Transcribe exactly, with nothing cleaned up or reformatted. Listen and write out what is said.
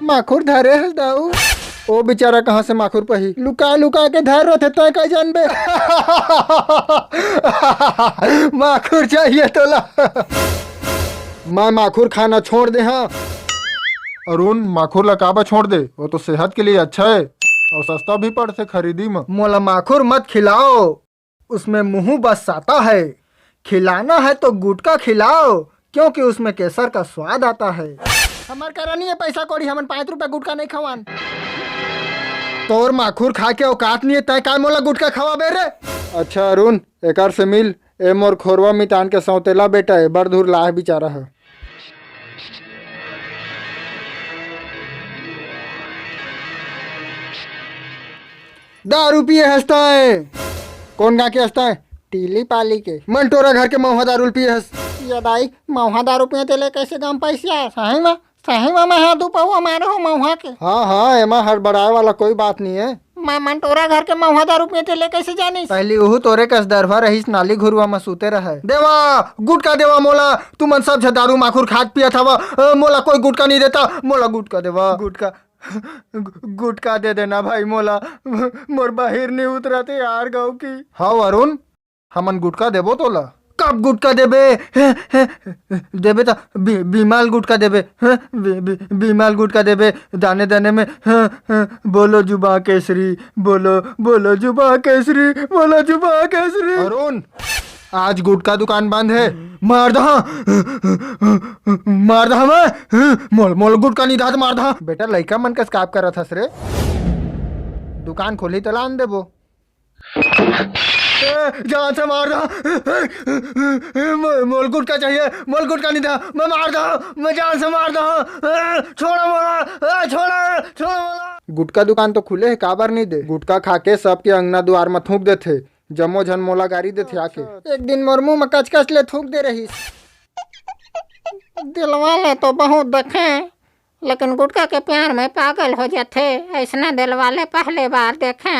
माखुर धरे हस दाऊ। ओ बेचारा कहाँ से माखुर पही? लुका लुका के धर रथे, तैं का जानबे? माखुर चाहिए तोला? मैं माखुर खाना छोड़ दे हँव। अरुण, माखुर ला काबर छोड़ दे? वो तो सेहत के लिए अच्छा है और सस्ता भी पड़थे खरीदी म। मोला माखुर मत खिलाओ, उसमें मुँह बसाता है। खिलाना है तो गुटखा खिलाओ, क्योंकि उसमें केसर का स्वाद आता है। हमर करा नहीं है पैसा कौड़ी, हमन पाँच रुपया गुटखा नहीं खवान। तोर माखुर खाए के औकात नहीं है, तैं काय मोला गुटखा खवाबे रे? अच्छा अरुण, एकर से मिल, ए मोर खोरवा मितान के सौतेला बेटा ए, बड़ धुर लाह बिचारा ह। दारू पिए हस तैं? कोन गाँव के हस तैं? टीली पाली के। मंटोरा घर के मउहा दारू ल पिए हस। ये दाई, मउहा दारू पिए तेले कैसे गम पैसिया? सही में, सही में मैं हा दू पौवा मारे हो मउहा के। हाँ, हाँ, एमा हड़बड़ाए वाला कोई बात नहीं है। मैं मंटोरा घर के मउहा दारू पिए तेले कैसे जानिस? पहली उहू तोरे कस दरभा रहिस, नाली घुरुआ म सूते रहय। देवा, गुटका देवा मोला, तुमन सब झ दारू माखुर खात पियत हवा, अ, मोला कोई गुटका नहीं देता, मोला गुटका देवा, गुटका। गु-, गुटका दे देना भाई मोला, मोर बाहिर नहीं उतरत हे यार गऊ की। हव अरुण, हमन गुटका देबो तोला। कब गुटका देबे? देबे त बि-, बिमल गुटका देबे। बि-, बि-, बिमल गुटका देबे। दाने दाने में बोलो जुबा केसरी, बोलो, बोलो जुबा केसरी, बोलो जुबा केसरी। अरुण, आज गुटका दुकान बंद है। मार दहा, मार दहा मैं। मोल, मोल गुटका नहीं दहा त मार दहा। बेटा, लइका मन कस काप करत हस रे। दुकान खोली त लान देबो। ए, जान से मार दहा। मो-, मोल गुटका चाहिए, मोल गुटका नहीं दहा। मैं मार दहा, मैं जान से मार दहा। ए, छोड़ा मोला, ए, छोड़ा, छोड़ा मोला। गुटका दुकान तो खुले है, काबर नहीं दे? गुटका खा के सबके अंगना दुआर म थूक देथे। जम्मो झन मोला गारी देथे आके। एक दिन मोर मुंह म कचकच ले थूक दे रहिस। दिलवा ले तो बहुत देखे, लेकिन गुटका के प्यार में पागल हो जाथे। ऐसना दिलवा ले पहले बार देखे।